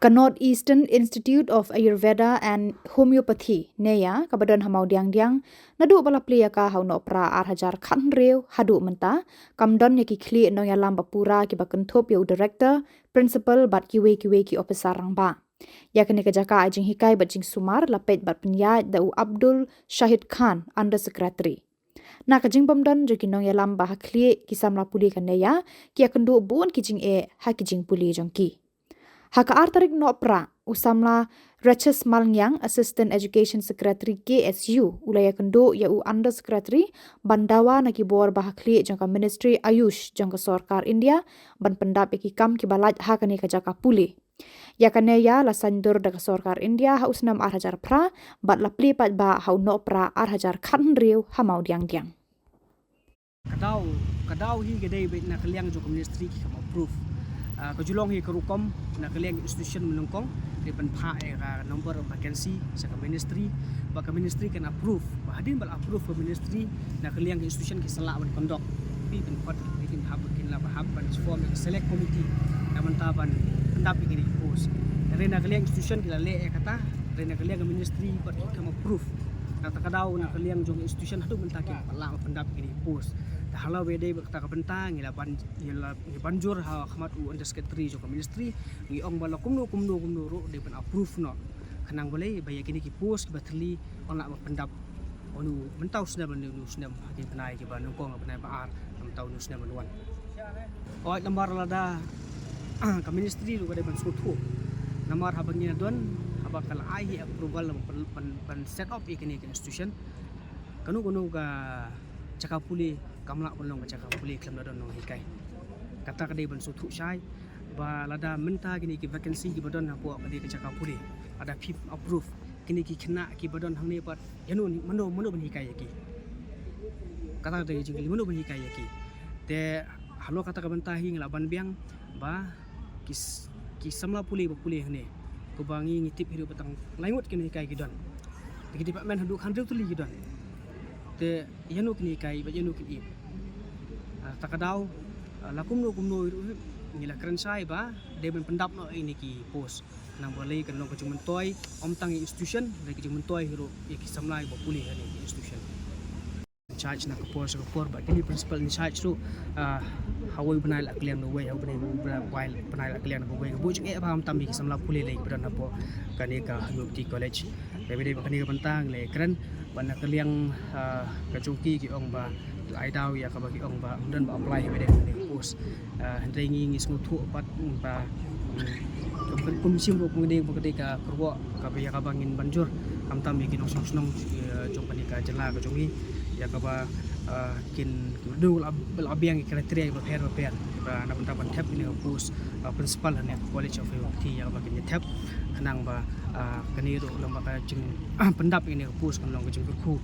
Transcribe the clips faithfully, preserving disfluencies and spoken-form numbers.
Ka North Eastern Institute of Ayurveda and Homeopathy, NEIAA, kaba don ha Mawdiangdiang, naduh ba la plie ïa ka ha u Nohprah ar hajar khathynriew haduh mynta, kam don ïa ki khlieh nongïalam ba pura kiba kynthup ïa u director, principal bad kiwei kiwei ki ophisar rangbah. Ïa kane ka jaka ai jinghikai bad jingsumar la peit bad pynïaid da u Abdul Shahid Khan, under secretary. Na ka jingbymdon jong ki nongïalam ba ha khlieh ki samla pule ka NEIAA, ki ïakynduh bun ki jingeh ha ki jingpule jong ki. Ha ka ar tarik Nohprah, u samla Reches Malngiang, Assistant Education Secretary, KSU, u la ïakynduh ïa u under secretary ban dawa na ki bor ba ha khlieh jong ka Ministry Ayush jong ka sorkar India ban pyndap ïa ki kam kiba lait ha kane ka jaka pule. Ïa ka NEIAA la saindur da ka sorkar India ha u snem ar hajar phra bad la plie paidbah ha u Nohprah ar hajar khathynriew ha Mawdiangdiang. Ka daw, ka daw hi ka dei beit na ka liang jong ka ministry ki kam approve. Ah, ka ju long hi ka rukom na ka liang institution mynnyngkong, dei ban phah ïa ka number of vacancy sha ka ministry, ba ka ministry kan approve. Ba hadien ba la approve ka ministry, na ka liang ka institution ki sa lah ban conduct. Phi pynkhot, phi kin hap, kin lah ban hap ban form ïa ka select committee na bynta ban pyndap ïa kine ki post. Hynrei na ka liang institution ki la leh ïa kata, hynrei na ka liang ka ministry bad ki kam approve. Kata ka daw na ka liang jong institution haduh mynta kim pat lah ban pyndap ïa kine ki post. Te ha la ba ïadei bad kata ka bynta ngi la ban, ngi la, ngi ban jur ha khmat u under secretary jong ka ministry, ngi ong ba la kumno kumno kumno ruh dei ban approve noh. Khnang balei ba ïa kine ki post kiba thylli yn lah ban pyndap. Une u mynta u snem lane une u snem ha ki bnai kiba nyngkong, bnai ba ar, mynta une u snem ban wan. Oi, namar lada ka ministry ruh ka dei ban sngewthuh. Namar haba ngi la don, haba ka la ai hi approval ban, ban, ban set up ïa kine ki institution, kano kano ka jaka pule kam lah ban long ka jaka pule khlem da don nonghikai. Kata ka dei ban sngewthuh shai ba lada mynta kine ki vacancy kiba don hapoh kane ka jaka pule, lada phim approve, kine ki khynnah kiba don hangne pat, ïano, mano, mano ban hikai ïa ki? Kata ka dei ka jingkylli, mano ban hikai ïa ki? Te halor kata ka bynta hi ngi la ban biang ba ki s-, ki samla pule ba pule hangne, kaba ngi, ngi tip hi ruh ba tang lai ngut ki nonghikai ki don. Te ki department haduh hynriew tylli ki don. Te ïano kin hikai bad ïano kin ïoh. Ah, ta ka daw, ah, la kumno kumno ruh ngi la kren shai ba dei ban pyndap noh ïa kine ki post. Nang balei kan long ka jingmyntoi, ym tang ïa institution, hynrei ka jingmyntoi hi ruh ïa ki samla ba pule ha kine ki institution. In charge na ka por sha ka por, bad kine principal in charge ruh, ah, ha uwei u bnai la kylliang da uwei, ha uwei u bnai, bnai la kylliang da uwei. Ka buh jingeh ba khamtam ïa ki samla pule lei kiba don hapoh kane ka Homeopathy College. Te ba dei ba kane ka bynta ngi la kren ba na ka liang, ah, ka jong ki, ki ong ba la ai daw ïa kaba ki ong ba ym don ba apply hi ba dei ba dei post. Ah, hynrei ngi, ngi sngewthuh pat ba, mm, kum, kum shim ruh kum dei ba ka dei ka kyrwoh kaba ïa kaba ngin ban jur khamtam ïa ki nongshong shnong, eh, jong kane ka jylla ka jong ngi, ïa kaba, ah, kin, kin dei la, la biang ïa ki criteria bapher bapher ba na bynta ban thep ïa kane ka post, ah, principal ha kane ka College of Homeopathy, ïa kaba kin ïa thep khnang ba, ah, kane ruh long ba ka jing, ah, pyndap ïa kane ka post kan long ka jingkyrkhu,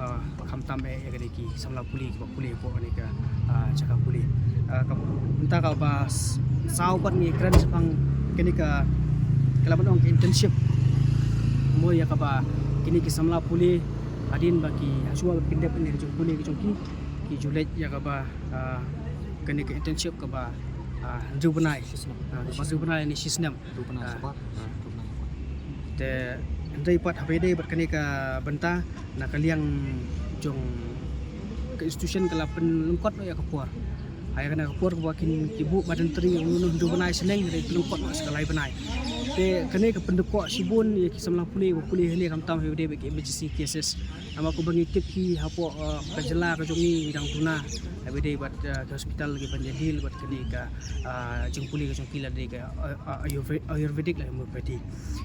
ah, ba khamtam eh ïa kane ki samla pule kiba pule hapoh kane ka, ah, jaka pule. Ah, ka, mynta kaba s-, saw pat ngi kren shaphang kane ka, ka la ban ong ka internship. Mo ïa kaba kine ki samla pule hadien ba ki, hashuwa ba kin dep ïa kane ka jingpule ka jong ki, ki ju leit ïa kaba, ah, kane ka internship kaba, ah, hynriew bnai. Ah, hynriew bnai ne shi snem. Hynriew bnai shabar. Ah. Hynriew bnai shabar. Te hynrei pat haba ïadei bad kane ka bynta na ka liang jong ka institution ka la pynlyngkot noh ïa ka por. Ha ïa kane ka por kaba kin, ki buh mandatory hynriew bnai shaneng, hynrei pynlyngkot noh sa ka lai bnai. Te kane ka pynduh shibun ïa ki samla pule ba pule hangne khamtam haba ïadei bad ki emergency cases. Namar kumba ngi tip hi hapoh, eh, ka jylla ka jong ngi ngi dang duna haba ïadei bad, eh, ki hospital kiban ïa deal bad kane ka, eh, jingpule ka jong ki lada dei ka, eh, eh, Ayurve-, Ayurvedic lane homeopathy.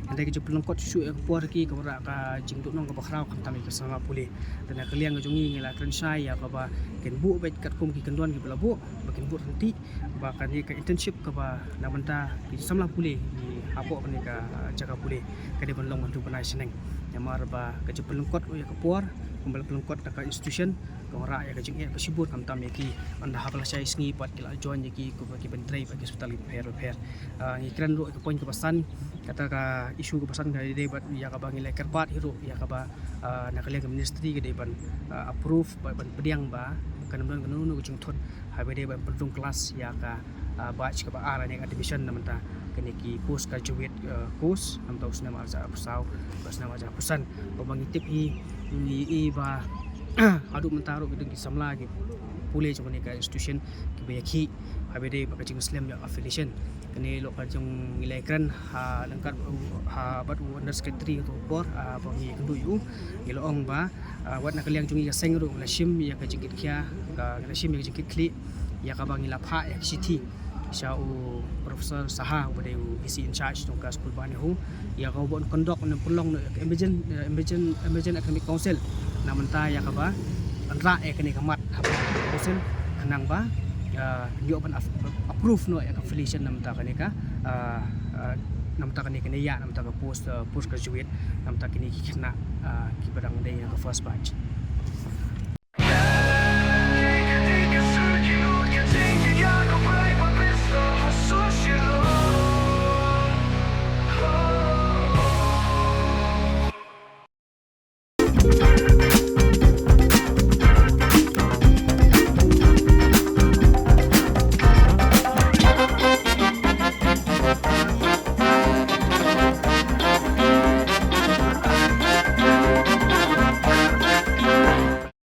Hynrei ka jingpynlyngkot shuh shuh ïa ka por ki ka wanrah ka jingduhnong kaba khraw khamtam ïa ki samla pule. Te na ka liang ka jong ngi ngi la kren shai ïa kaba kin buh beit katkum ki kyndon kiba la buh ba kin buh ryntih. Ba kane ka internship kaba na bynta ki samla pule ki hapoh kane ka, ah, jaka pule ka dei ban long hynriew bnai shaneng. Namar ba ka jingpynlyngkot ïa ka por, kumba la pynlyngkot da ka institution, ka wanrah ïa ka jingeh kaba shibun khamtam ïa ki, ynda haba la shai sngi pat ki la join ïa ki, kumba ki ban trei bad ki hospital ki bapher bapher. Ah, ngi kren ruh ïa ka point kaba san, kata ka issue kaba san ka dei bad ïa kaba ngi la kyrpad hi ruh ïa kaba, ah, na ka liang ka ministry ka dei ban, ah, approve bad ban pdiang ba kan ym don kano kano ka jingthut haba ïadei ban pynrung klas ïa ka, ah, batch kaba ar lane ka admission na bynta kine ki postgraduate course namta u snem arhajar arphew saw bad snem arhajar arphew san. Ba ngi tip hi, ngi i ba haduh mynta ruh ki dang ki samla ki pule jong kane ka institution kiba ïakhih haba dei ba ka jingslem ïa affiliation. Kane lok ka jong ngi la kren ha lyngkot ha bad u under secretary ka por ba ngi kynduh ïa u, ngi la ong ba wat na ka liang jong ngi ka seng ruh ngi la shim ïa ka jingkitkhia, ngi la shim ïa ka jingkitkhlieh ïa kaba ngi la phah ïa ka shithi sha u Professor Saha uba dei u V C in charge jong ka skul ba ngi hu, ïa kaba un conduct ne pynlong ne ïa ka emergent emergent emergent academic council na mynta ïa kaba yn rah ïa kane ka mat ha council khnang ba ïoh ban approve noh ïa ka affiliation na mynta kane ka na mynta kane kane ïa na mynta ka post postgraduate na mynta kine ki khynnah kiba dang dei na ka first batch.